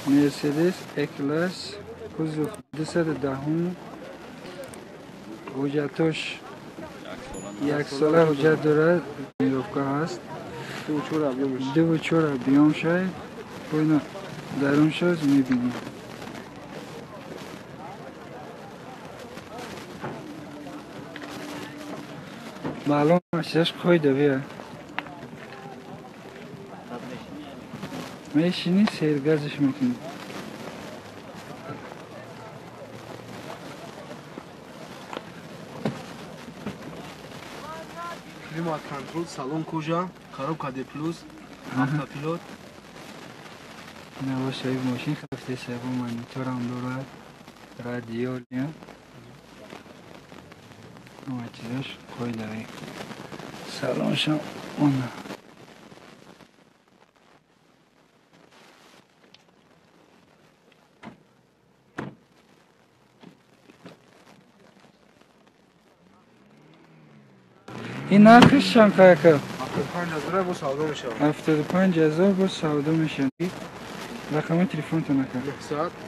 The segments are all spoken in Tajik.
Мерседес Е-класс кузов 210 ҳуҷҷатош як сола ҳуҷҷат дорад, мировка ҳаст. 2,4 объём шай. Пойна дарун шоз мебинем. Маълум чизаш қойда бия. Мешини сергазиш мекунӣ. Климат контрол, салон кожа, коробка D плюс, автопилот. Набошаи мошин хафте сабо мониторам дорад, радио, ҳама чизаш қойдави. Салоншам она. Ин нархиш чанд кака? 75,000 бо савдо мешавад. 75,000 бо савдо мешавад. Рақами телефонтон ака?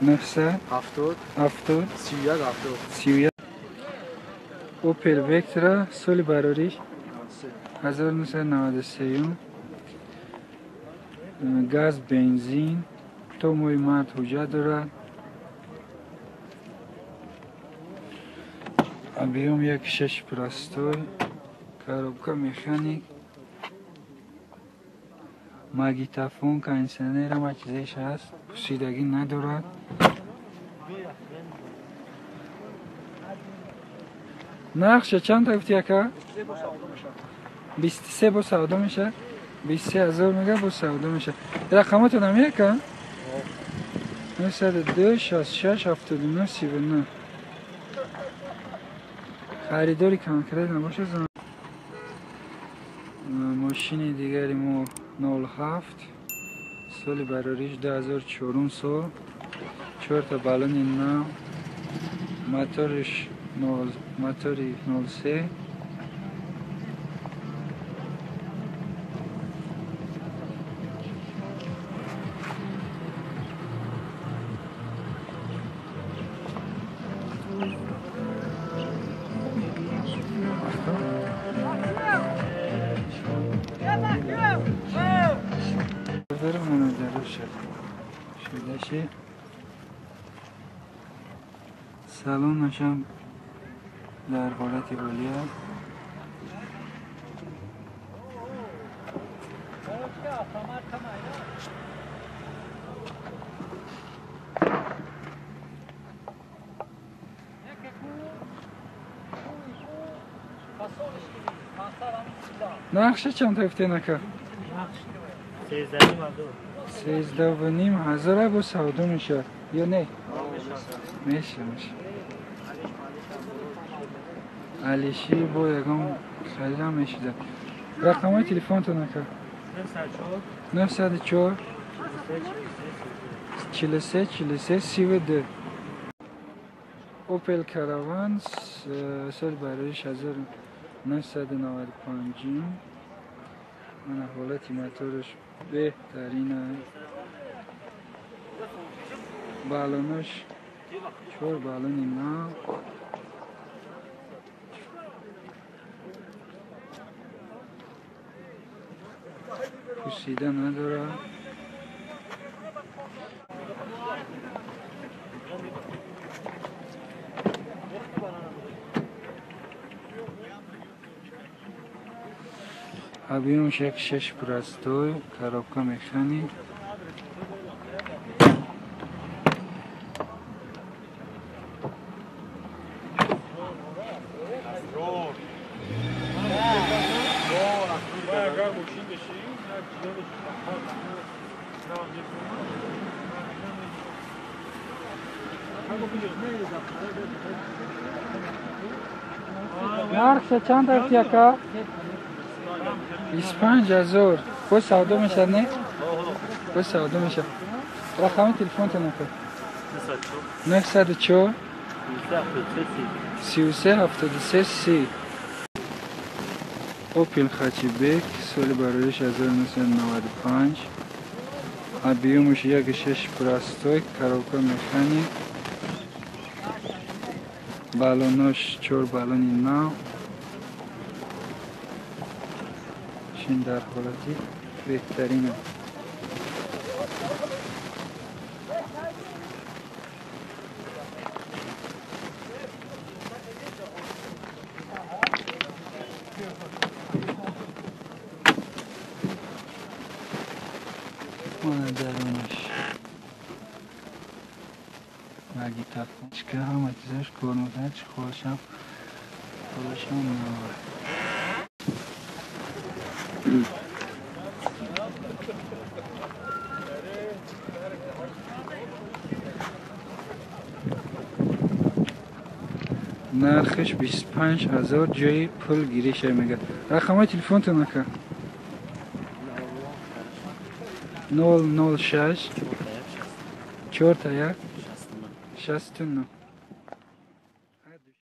900 900 70 70 31 70 31. Opel Vectra соли барориш 1993, газ, бензин, то моҳи март ҳуҷҷат дорад. Объём 1,6 простой, коробка механик, магнитофон, кондиционер, ҳама чизеш ҳаст, пусидагӣ надорад. Нархша чанд та гуфти ака? 23 бо савдо мешавад. 23,000 мега бо савдо мешавад. Рақамотон ҳам яка? 902 66 79 39. Харидори конкрет набошад. Мошини дигари мо 07 соли барориш 2004 сол, 4 та балони нав, моториш мотори 03. Салонашам дар ҳолати олия. Нархша чанд та гуфтен ака? 13,5 бо савдо мешавад ё не? Меша, меша. Алиши бо ягон харидам мешуда. Рақамҳои телефонтон ака? 904 43 43 32. Opel Caravan соли барориш 1995. Мана ҳолати мотораш беҳтарин аст. Балонош 4 балони нав. Пусида надорад. Объёмш 1,6 простой, коробка механик. Нархша чанд рафти ака? 25,000. Бо савдо мешавад, не? Бо савдо мешавад. Рақами телефонтон ака? 904 33 73 30. Opel Hatchback соли барориш 1995. Объёмаш 1,6 простой, коробка механик. Баллонош 4 баллони нав. Шин дар ҳолати беҳтарин. Мана дарунаш. Магнитофончика ҳама чизаш кор мекунад, чехолашам холашам нав. Нархаш 25 000 ҷои пул гириша мегӯяд. Рақамҳои телефонтон ака? 006 4 1 69.